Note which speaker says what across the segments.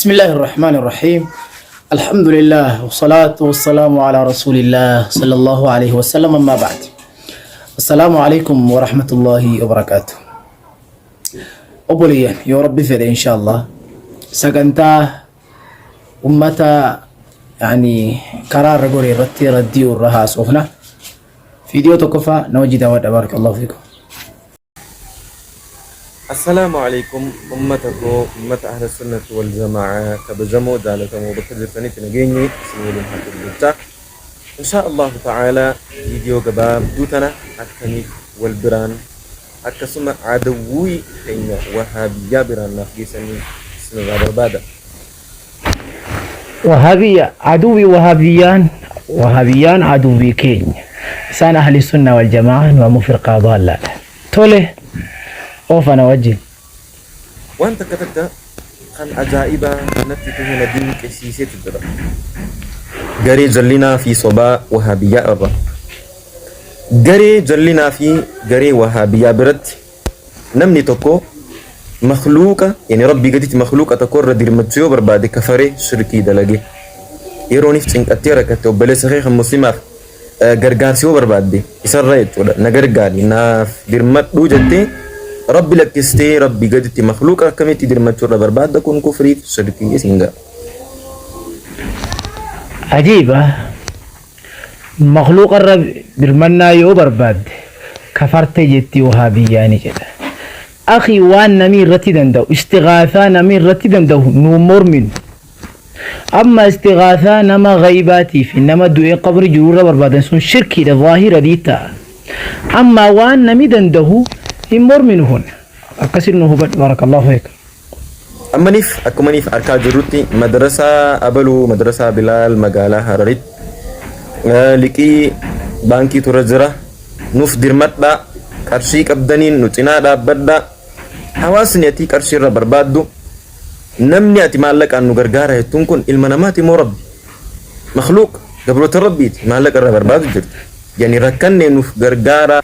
Speaker 1: بسم الله الرحمن الرحيم الحمد لله والصلاة والسلام على رسول الله صلى الله عليه وسلم أما بعد السلام عليكم ورحمة الله وبركاته. Obboleeyyan, yoo Rabbi fedhe, insha Allah sagantaa ummata yani karaa irra gore irratti raddii irra haasofna. Viidiyoo tokkoffaa na wajji daawwadha. Barakallahu fiikum.
Speaker 2: Assalaamu alaikum, ummata koo, ummata Ahla Sunnati wal Jamaa kabajamoo, jaalatamoo, bakka jirtanitti nageenyi isin waliin haa ta'u jechaa, insha Allahu ta'ala viidiyoo gabaabduu tana akkamiif wal biraan, akkasuma adawwii keenya Wahaabiyyaa biraan naaf geessanii isinirraa barbaada.
Speaker 1: Wahabiyya aduwwi, wahabiyyaan, wahabiyyaan aduwwii keenya. Isaan Ahli Sunna wal Jamaa, nu ammoo firqaa daallaadha. Tole, oofana wajjin.
Speaker 2: Waan takka takka kan ajaa'ibaa natti tahe, na dinqisiisetu jira. Garee jallinaa fi sobaa Wahaabiyyaa irra. Garee jallinaa fi garee Wahaabiyyaa biratti namni tokko makhluuqa, yani Rabbii gaditti makhluuqa tokko irra dirmachuu yoo barbaade, kafaree shirkii dalage. Yerooniif cinqattee rakkatte, obboleessa kee kan muslimaaf gargaarsi yoo barbaadde isarra jechuudha, na gargaari, naaf dirmadhuu jettee Rabbi lakkistee Rabbi gaditti makhluuqa akkamitti dirmachuu irra barbaadda? Kun kufriif shirkii isin ga'a.
Speaker 1: Ajiiba! Makhluuqa irra birmannaa yoo barbaadde kafarte jetti wahabiyyaani jedha. Akhi, waan namni irratti danda'u, istighaasaa namni irratti danda'u nuu morminu. Amma istighaasaa nama ghaybaatii fi nama du'ee qabri jiru irra barbaadan sun shirkiidha, zaahira ta'a. Amma waan namni danda'u hin morminu kun. Akkasin nu hubadhu, barakallahu fiik.
Speaker 2: Ammaniif akkumaniif arkaa jirrutti madrasaa Abaluu, madrasaa Bilaal magaalaa Hararitti liqii baankii tura jira. Nuuf dirmadhaa, qarshii qabdaniin nu cinaa dhaabbadhaa. Hawaasni ati qarshii irra barbaaddu, namni ati maallaqaan nu gargaara jettuun kun ilma namaati moo Rabbi? Makhluuq, gabroota Rabbiiti maallaqa irra barbaadu jirtu. Yani rakkanne, nuuf gargaara.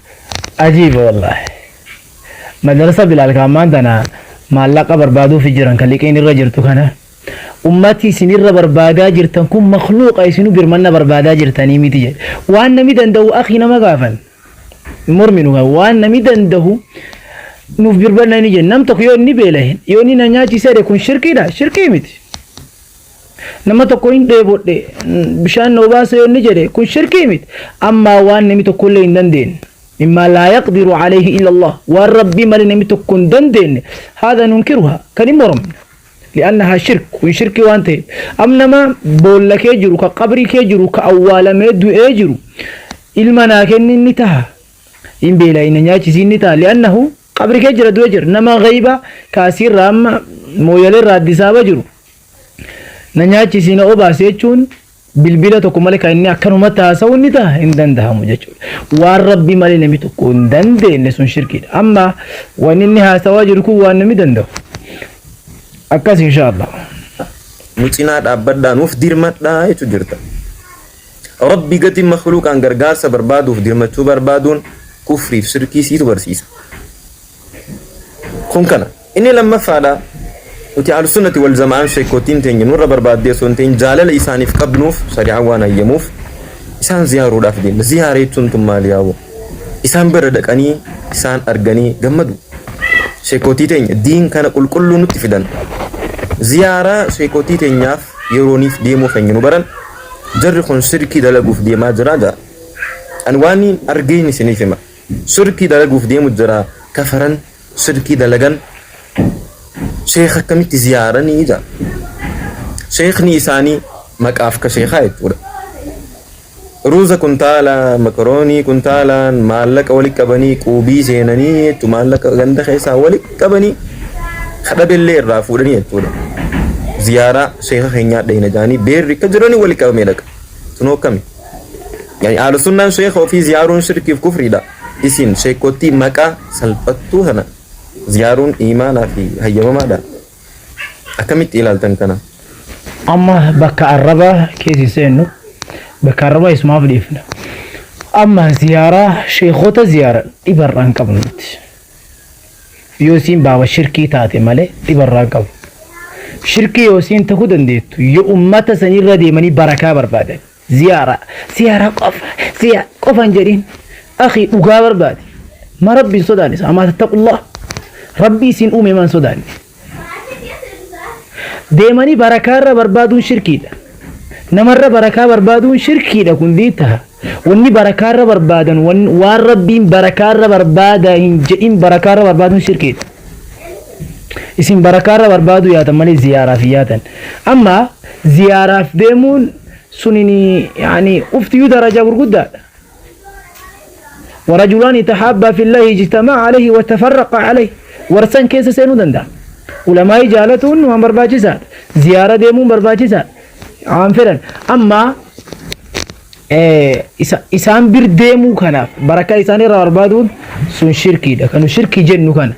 Speaker 1: Ajiiba wallaahi. Madrasa Bilaal kaammaan tana maallaqa barbaaduuf jiran kan liqiin irra jirtu kana, ummati isinirra barbaadaa jirtan kun makhluuqa isinu birmanna barbaadaa jirtanii miti jedhe. Waan nami danda'u, akhi, nama gaafan. Morminu waan nami danda'u nuuf birmanna ni jedhe. Nam tokko yoo inni beelahe, yoo inni na nyaachise jedhe, kun shirkiidha? Shirkii miti. Nama tokko hin dheebodhe, bishaan na obaasa yoo inni jedhe, kun shirkii miti. Ammaa waan nami tokkollee hin dandeenye, مما لا يقدر عليه إلا الله، والرب مالي نمي تكون دندن، هذا ننكرها، كان مرم لأنها شرك، وإن شرك وانت أم نما بولا كيجرو كقبري كيجرو كأوال ميدو ايجرو إلمنا كن نتها إن بلا إن نياتي نتها، لأنه قبري كيجر دوجر. نما غيبة كاسير رام مويل راد سابجرو نياتي سينا أوبا سيچون bilbila tokko malee kan inni akkanumatti haasa'u ni ta'a, hin danda'amu jechuudha. Waan Rabbi malee namni tokko hin dandeenye sun shirkiidha. Amma wanni inni haasawaa jiru kun waan namni danda'u. Akkas, insha Allah.
Speaker 2: Nu cinaa dhaabbadhaa, nuuf dirmadhaa jechuu jirta. Rabbi gadi makhluuqaan gargaarsa barbaaduuf dirmachuu barbaaduun kufriif shirkii siitu barsiisa. Kun kana. Inni lammaffaadha. Nuti Ahlusunnati wal Jama'aan sheekootiin teenya nurra barbaaddee osoo hin ta'in, jaalala isaaniif qabnuuf, shari'aan waan hayyamuuf isaan ziyaaruudhaaf deemna. Ziyaara jechuun tun maali yaa'u? Isaan bira dhaqanii isaan arganii gammadu. Sheekootii teenya diin kana qulqulluu nutti fidan. Ziyaaraa sheekootii teenyaaf yerooniif deemuu keenya nu baran. Jarri kun shirkii dalaguuf deemaa jira jaa. Ani waan argeen isiniif hima. Shirkii dalaguuf deemu jira, kafaran, shirkii dalagan. Sheekh akkamitti ziyaaranii jaa. Sheekni isaanii maqaaf ka sheekaa jechuudha. Ruuza kuntaala, makaroonii kuntaalaan maallaqa walitti qabanii quubii seenanii jechuudha. Maallaqa ganda keessaa walitti qabanii kadhabellee irraa fuudhanii jechuudha. Ziyaaraa sheeka keenyaa dhayina jaanii beerri akka jiranii walitti qabamee dhaqa. Sunoo akkami? Yani Ahlu Sunnaan sheeka ofii ziyaaruun shirkiif kufriidha. Isin sheekottii maqaa salphattuu sana ziyaaruun imaanaa fi hayyamamaadha. Akkamitti ilaaltan kana?
Speaker 1: Amma bakka arraba keessa seennu, bakka arraba isumaaf dhiifna. Amma ziyaaraa sheekota ziyaara dhibarraa hin qabnu nuti. Yoo isiin baaba shirkii taate malee dhibarraa hin qabnu. Shirkii yoo isiin tahuu dandeettu yoo ummata sanirra deemanii barakaa barbaadan. Ziyaara ziyaara qofa ziyaa qofa hin jedhin. Akhi, dhugaa barbaadi. Ma Rabbi hin sodaanne? Amaa tattaqullah? Rabbi isin uume ma hin sodaanne? Deemanii barakaarra barbaaduun shirkiidha. Namarra barakaa barbaaduun shirkiidha, kun diittaha. Wanni barakaarra barbaadan waan Rabbiin barakaarra barbaada hin jedhin barakaarra barbaaduun shirkiidha. Isin barakaarra barbaaduu yaatan malee ziyaaraaf hin yaatan. Amma ziyaaraaf deemuun sunin yaani uftiyyuu darajaa gurguddaadha. ورجلان تحابا في الله اجتمع عليه وتفرق عليه warsan keessa seenuu danda'a. Ulamaa'ii jaalatuun waan barbaachisaadha. Ziyaara deemuun barbaachisaadha. Waan fedhan. Amma isaan bir deemuu kanaaf barakaa isaan irraa barbaaduun sun shirkiidha. Kanu shirkii jennu kana.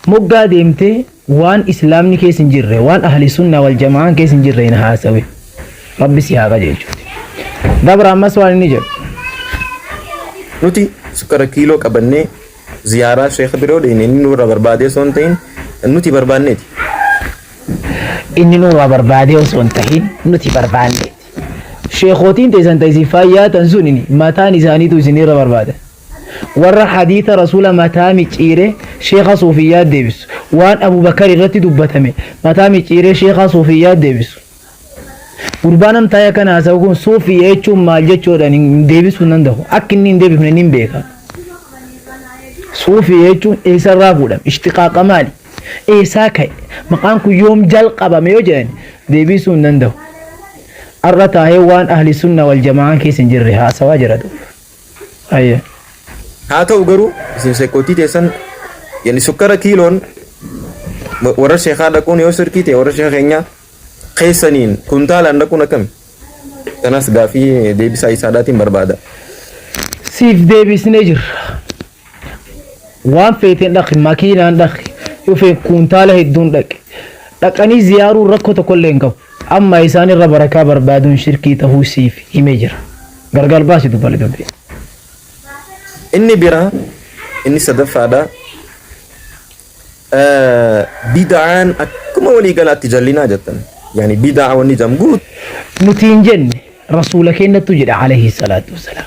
Speaker 1: Moggaa deemtee waan Islaamni keessa hin jirre, waan Ahli Sunnaa wal Jama'aan keessa hin jirre hin haasawin. Rabbi si haa qajeelchuuti. Dabra ammas waan inni jedhu.
Speaker 2: Nuti sukkara kiiloo qabannee ziyaaraa sheekha biroo deemne, inni nurra barbaadee osoo hin ta'in nuti barbaanneeti.
Speaker 1: Inni nurraa barbaadee osoo hin tahin nuti barbaanneeti. Sheekootiin teessan ta isin faayyaatan sun mataan isaaniitu isinirra barbaada. Warra hadiisa Rasuula mataa micciire sheekha suufiyyaa deebisu. Waan Abubakar irratti dubbatame mataa micciiree sheekha suufiyyaa deebisu. Gurbaan amtaa'ee akkana haasa'u kun suufiyya jechuun maal jechuudhaan hin deebisuu hin danda'u. Akka inni hin deebifne ni beeka. Suufiyya jechuun eessarraa fuudhame? Ishtiqaaqa maali? Eessaa ka'e? Maqaan kun yoom jalqabame yoo jedhan deebisuu hin danda'u. Har'a taa'ee waan Ahli Sunna wal Jama'aan keessa hin jirre haasawaa jira duuba. Ayya.
Speaker 2: Haa ta'u garuu isin sheekootii teessan yani sukkara kiiloon warra sheekaa dhaquun yoo shirkii ta'e, warra sheeka keenyaa keessaniin kuntaalaan dhaquun akkami? Kanas gaafii deebisaa isaadhaatiin barbaada.
Speaker 1: Siif deebisnee jirra. Waan feeteen dhaqi, makiinaan dhaqi, yoo feete kuntaala hedduun dhaqi. Dhaqanii ziyaaruun rakkoo tokkollee hin qabu. Amma isaan irra barakaa barbaaduun shirkii tahuu siif himee jira. Gargar baasi dubbali dubbii.
Speaker 2: Inni biraa, inni sadaffaadha. Bid'aan akkuma waliigalaatti jallinaa jettan. Yani bid'aa wanni jedhamu guutuu
Speaker 1: Nuti hin jenne, Rasuula keenyattu jedha alayhi salaatu wassalaam.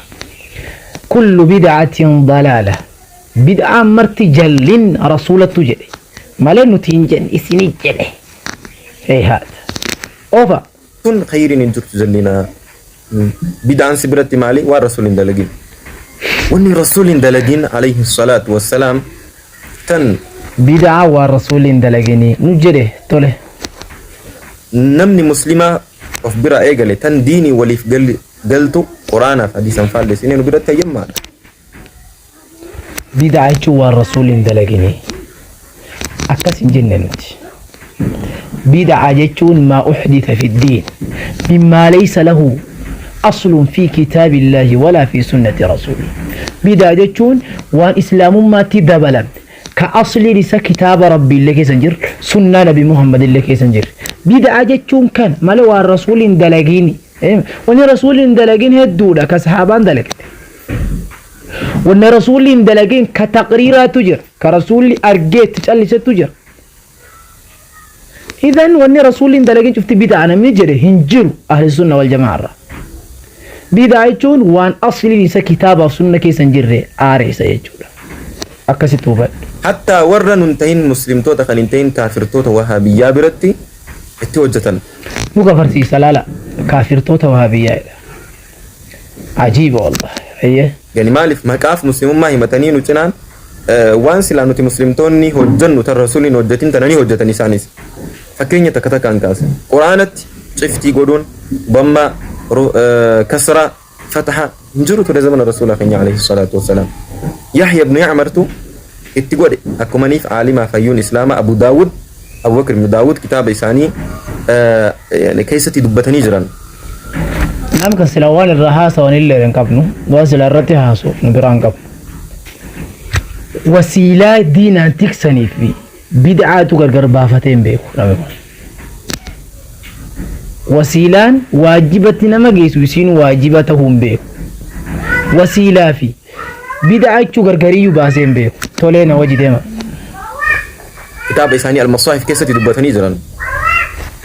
Speaker 1: كل بدعة ضلالة. Bid'aan marti jallin Rasuulattu jedhe. Malee nuti hin jenne, isinii jedhe. Heehaat. Ofa.
Speaker 2: Tun khayriin hin jirtu jallinaa. Bid'aan si biratti maali? Waan Rasuul hin dalagin. Wanni Rasuul hin dalagin alayhi salaatu wassalaam tan
Speaker 1: Bid'aa waan Rasuulli hin dalaginii nu jedhe, tole.
Speaker 2: Namni Muslimaa of bira eegale tan diinii waliif galtu Quraanaaf hadiisan faallesine nu biratti hayyammaadha.
Speaker 1: Bid'aa jechuun waan Rasuulli hin dalaginii. Akkas hin jenne nuti. Bid'aa jechuun ما أحدث في الدين مما ليس له أصل في كتاب الله ولا في سنة رسوله. Bid'aa jechuun waan Islaamummaatti dabalame ka asliin isa kitaaba Rabbii illee keessa hin jirre, sunnaa Nabi Muhammad illee keessa hin jirre. Bid'aa jechuun kan malee waan Rasuulli hin dalagini. Wanni Rasuulli hin dalagin hedduudha ka sahaabaan dalagte. Wanni Rasuulli hin dalagin ka taqriiraatu jira. Ka Rasuulli argee itti callisetu jira. إذن wanni Rasuulli hin dalagin cufti bid'a namni jedhe hin jiru Ahli Sunna wal Jamaa irraa. Bid'a jechuun waan asliin isa kitaabaaf sunna keessa hin jirre aareessa jechuudha. Akkasitti hubadhu.
Speaker 2: Hattaa warra nun tahin, Muslimtoota kan hin tahin, kaafirtoota Wahaabiyyaa biratti itti hojjetan.
Speaker 1: Nu kafarsiisa laala, kaafirtoota Wahaabiyyaadha. Ajiiba wallahi. Ayyee.
Speaker 2: Yani maaliif maqaaf Muslimummaa himatanii nu cinaan waan silaa nuti Muslimtoonni hojjennu tan Rasuulli hin hojjetin tana ni hojjetan isaanis. Fakkeenya takka takkaan kaase. Quraanatti ciftii godhuun damma, kasraa, fataha hin jiru ture zamana Rasuula keenya alayhi salaatu wassalaam. Yahya ibn Ya'martu itti godhe, akkumaniif aalimaa fayyuun Islaamaa Abu Daawud, Abu Bakr ibn Daawud kitaaba isaanii keessatti dubbatanii jiran.
Speaker 1: Nam kan sila waan irraa haasawan illee hin qabnu, waan sila irratti haasu nu biraa hin qabnu. Wasiilaa diinaan tiksanii fi bid'aatu gargar baafatee hin beeku namni kun. Wasiilaan waajibatti nama geessu isiin waajiba ta'uu hin beeku. Wasiilaa fi bid'aa jechuu gargariyyuu baasee hin beeku. Tolee, na wajji deema.
Speaker 2: Kitaaba isaanii Al-Masaahif keessatti dubbatanii jiran.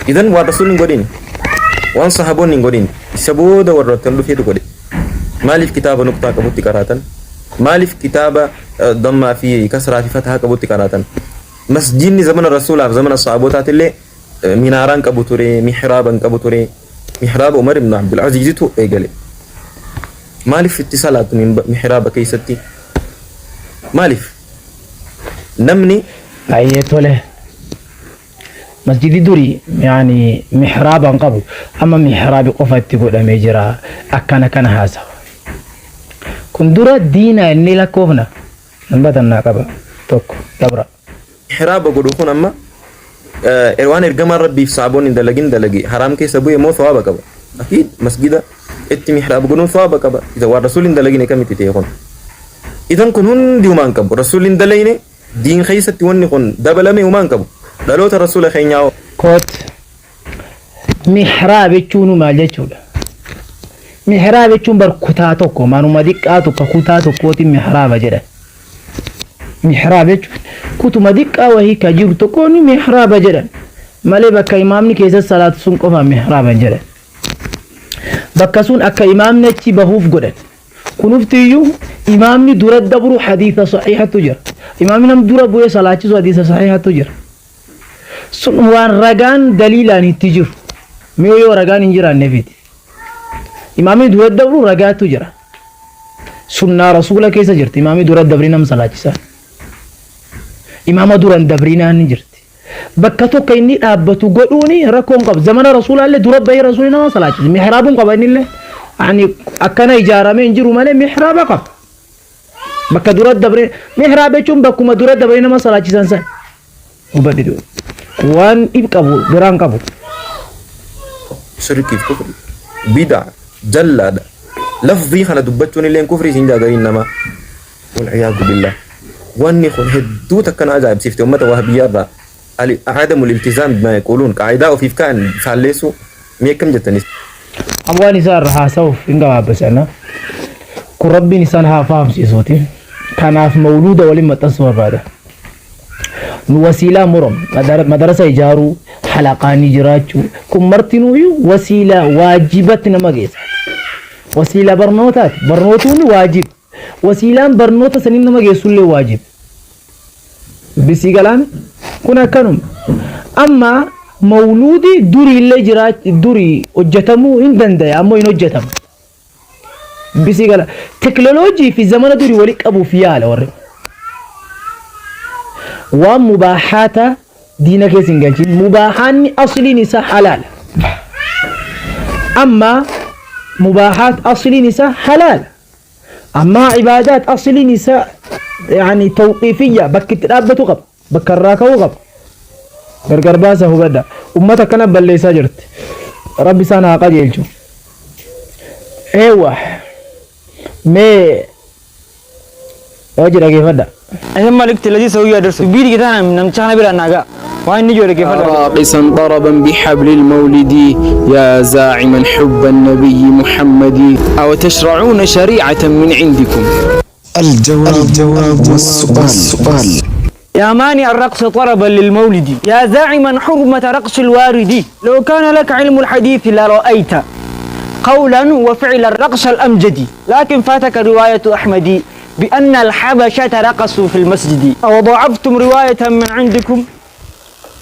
Speaker 2: Idan waan Rasuulli hin godhin, waan sahaboonni hin godhin, isa booda warroottan dhufeetu godhe. Maaliif kitaaba nuqtaa qabutti qaraatan? Maaliif kitaaba dammaa fi kasraa fi fatahaa qabutti qaraatan? Masjiidni zamana Rasuulaaf zamana sahabootaatillee minaaraan qabu ture, mihraaba hin qabu ture. Mihraaba Umar ibn Abdul Aziizitu eegale. Maaliif itti salaatu mihraaba keessatti? Maaliif? Namni
Speaker 1: Baay'ee tole. Masjidi durii yaani mihraaba hin qabu. Amma mihraabi qofa itti godhamee jira. Akkana kana haasawa. Kun dura diina inni lakkoofna. Nan batannaa qaba. Tokko dabra.
Speaker 2: Mihraaba godhu kun amma waan ergamaan Rabbiif sahaboonni hin dalagin dalage haraam keessa bu'e moo sawaaba qaba? Akiid masgida itti mihraaba godhuun sawaaba qaba. Isa waan rasuulli hin dalagine kamitti ta'e kun? Idan kun hundi humaan qabu. Rasuulli hin dalayne diin keessatti wanni kun dabalame humaan qabu. Dhaloota rasuula keenyaa hoo?
Speaker 1: Koot mihraab jechuun maal jechuudha? Mihraab jechuun bar kutaa tokko manuma xiqqaa tokko kutaa tokkootiin mihraaba jedhan. Mihraab jechuun kutuma xiqqaa wahii ka jiru tokkoon mihraaba jedhan. Malee bakka imaamni keessa salaatu sun qofa mihraaba hin jedhan. Bakka sun akka imaamni achi bahuuf godhan. Kunuftiyyuu imaamni dura dabru hadiisa sahiihatu jira. Imaamni nam dura bu'ee salaachisu hadiisa sahiihatu jira. Sun waan ragaan daliilaan itti jiru. Mee yoo ragaan hin jiraanne fiti. Imaamni dura dabru ragaatu jira. Sunnaa rasuula keessa jirti. Imaamni dura dabri nam salaachisa. Imaama duran dabrinaan ni jirti. Bakka tokko inni dhaabbatu godhuuni rakkoo hin qabu. Zamana rasuulaallee dura bahee rasuulli nama salaachisa. Mihraabuun qaba innillee. Ani akkana ijaaramee hin jiru malee mihraaba qaba. Bakka dura dabree mihraab jechuun bakkuma dura dabree nama salaachisan san. Hubadhu. Waan dhib qabu biraan qabu.
Speaker 2: Shirkiif kufri bid'a jallaadha. Lafzii kana dubbachuun illeen kufrii siin jaa gariin namaa. Wal'iyaadu billah. Wanni kun hedduu takka na ajaa'ibsiifte ummata wahabiyyaa irraa. Ali adamul iltizaam bimaa yaquuluun qaa'idaa ofiif ka'an faalleessuu mee akkam jettanis.
Speaker 1: Waan isaa irra haasa'uuf hin gabaabbasana. Kun rabbiin isaan haa fahamsiisuuti. Kanaaf mawluuda waliin maxxansuu barbaada. Nu wasiilaa muram madarasa ijaaruu halaqaanii jiraachuu kun martinuuyyuu wasiilaa waajibatti nama geessa. Wasiilaa barnootaati. Barnootuun waajib. Wasiilaan barnoota saniin nama geessullee waajib. Dubbisii galaame kun akkanuma. Amma mawluudi duriillee jiraa durii hojjetamuu hin danda'e ammoo hin hojjetamu. Dubbisii gala teknooloojii fi zamana durii wali qabuuf yaala warri. Waan mubaahaata diina keessa hin galchin mubaahaanni asliin isaa halaala. Amma mubaahaat asliin isaa halaala. Amma ibaadaat asliin isaa yaani tawqiifiyya bakki itti dhaabbatu qaba. Bakka irraa ka'uu qaba. Gargar baasa hubadha. Ummata akkana balleessaa jirti. Rabbi isaan haa qajeelchu. Eewwa. Mee hojii dhageeffadha.
Speaker 3: Ahin malikti ladii sawiyyaa darsu. Dubbii digitaa namticha kana biraan naa ga'a. Waan inni jiru dhaggeeffadha.
Speaker 4: راقصا طربا بحبل المولد يا زاعما حب النبي محمد أو تشرعون شريعة من عندكم
Speaker 5: الجواب والسؤال.
Speaker 3: يا مانع الرقص طربا للمولد يا زاعما حرمة رقص الوارد لو كان لك علم الحديث لرأيت قولا وفعل الرقص الأمجد لكن فاتك رواية أحمد بأن الحبشة رقصوا في المسجد أو ضعفتم رواية من عندكم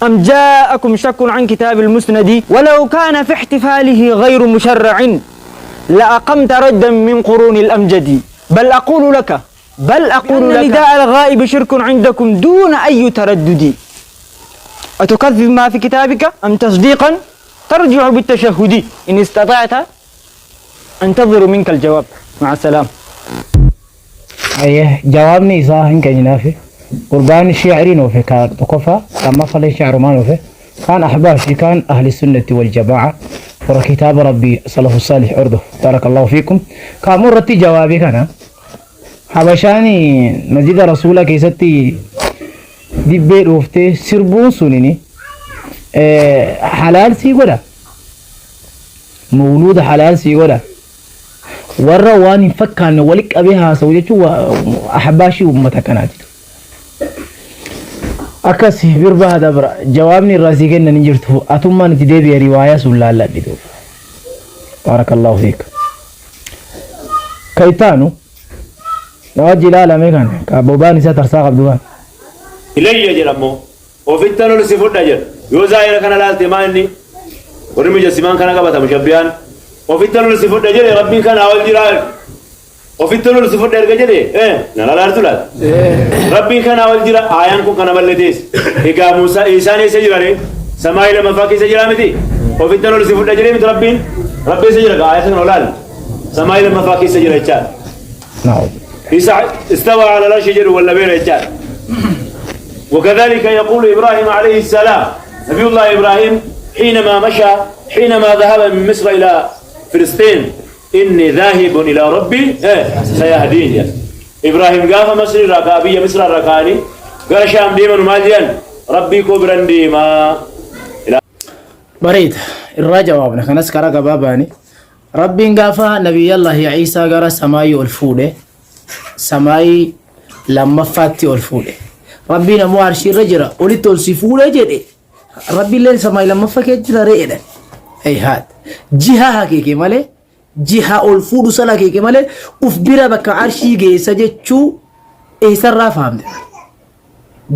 Speaker 3: أم جاءكم شك عن كتاب المسند ولو كان في احتفاله غير مشرع لأقمت ردا من قرون الأمجد بل أقول لك بل أقول لك نداء الغائب شرك عندكم دون أي تردد أتكذب ما في كتابك أم تصديقا ترجع بالتشهد إن استطعت أنتظر منك الجواب مع السلامة.
Speaker 1: Ayyee jawaabni isaa hin kenninaaf. Gurbaan shi'riin oofe ka tokkoffaa lammaffallee shi'rumaan oofe kaan ahbaashi kaan ahli sunnati wal jamaa'a warra kitaaba rabbii salafu saalih hordof baarakallahu fiikum kaamuu irratti jawaabii kana habashaan masjida rasuula keessatti dibbee dhooftee sirbuun sunini halaal sii godha mawluuda halaal sii godha warra waan hin fakkaanne wali qabee haasa'u jechuun ahbaashii uummata kanaati. Akkas birbaha dabra jawaabni irraa sii kennan hin jirtu atummaan itti deebi'e riwaayaa sun laalladhi duuba. Baarakallahu fiik. Ka ittaanu na wajji ilaalame kan ka bobaan isaa tarsaa qabdu kan.
Speaker 5: Ilayya jedha ammoo ofittan ol si fudha jedha. Yoo zaahira kana laalte maa inni warri mujassimaan kana qabata mushabbiyaan ofittan ol si fudha jedhe rabbiin kanaa ol jira. Ofittan ol si fudha erga jedhe nan alaartu laata. Rabbiin kanaa ol jira aayaan kun kana malletees. Egaa Muusaa Iisaan eessa jira ree? Samaayii lammaffaa keessa jira miti? Ofittan ol si fudha jedhee miti rabbiin? Rabbi eessa jira gaa aayata kana olaal? Samaayii lammaffaa keessa jira jechaadha.
Speaker 1: Na'am.
Speaker 5: Isa istawa ala l'arshi jedhu wallabeera jechaadha. وكذلك يقول إبراهيم عليه السلام نبي الله إبراهيم حينما مشى حينما ذهب من مصر إلى فلسطين إني ذاهب إلى ربي سيهدين إبراهيم قاف مصر ركابية مصر ركاني قال شام ديما ماليا ربي كبرا ديما
Speaker 1: Bareeda irraa jawaabna kanas karaa gabaabaani rabbiin gaafa nabiyyallahi Ciisaa gara samaayii ol fuudhe samaayii lammaffaatti ol fuudhe rabbiin ammoo arshii irra jira olitti ol si fuudhe jedhe rabbiillee samaayii lammaffaa keessa jira ree jedhan eyhaat jiha hakeeke malee jiha ol fuudhu sana hakeeke malee uf bira bakka arshii geessa jechuu eessarraa fahamte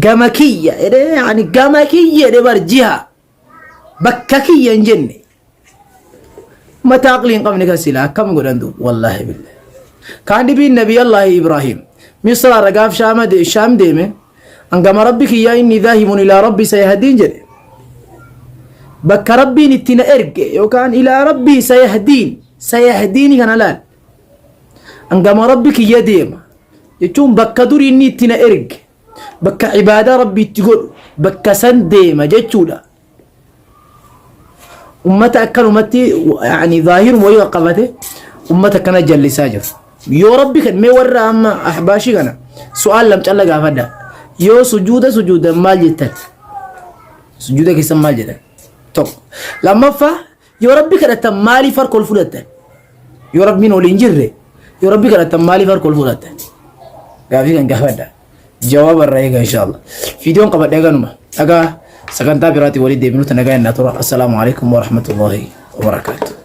Speaker 1: gama kiyya jedhee yani gama kiyya jedhe bar jiha bakka kiyya hin jenne mata aqlii hin qabne kan silaa akkam godhan duub wallaahi billahi kaan dhibiin nabiyallaahi ibraahim misra irra gaaf shaam deeme hangama rabbi kiyyaa inni dhaahimun ilaa rabbi sayahdiin jedhe bakka rabbiin itti na erge yookaan ilaa rabbii sayahdiin sayahdiini kana laal hangama rabbi kiyya deema jechuun bakka duri inni itti na erge bakka ibaadaa rabbi itti godhu bakka san deema jechuudha. Ummata akkanumatti yani zaahiruma wayii qaqqabate ummata akkana jallisaa jiru. Yoo rabbi kan mee warra amma ahbaashii kana su'aal lam calla gaafadha. Yoo sujuuda sujuudan maal jettan? Sujuuda keessan maal jedhan? Tokko. Lammaffaa yoo rabbi kadhattan maaliif harka ol fudhattan? Yoo rabbiin ol hin jirre yoo rabbi kadhattan maaliif harka ol fudhattan? Gaafii kan gaafadha. Jawaaba irraa eega inshallah. Viidiyoon qabadhee ganuma. Dhagaa sagantaa biraatiin walitti deebinutti nagaa innaa tura. Assalaamu alaikum warahmatullahi wabarakaatuh.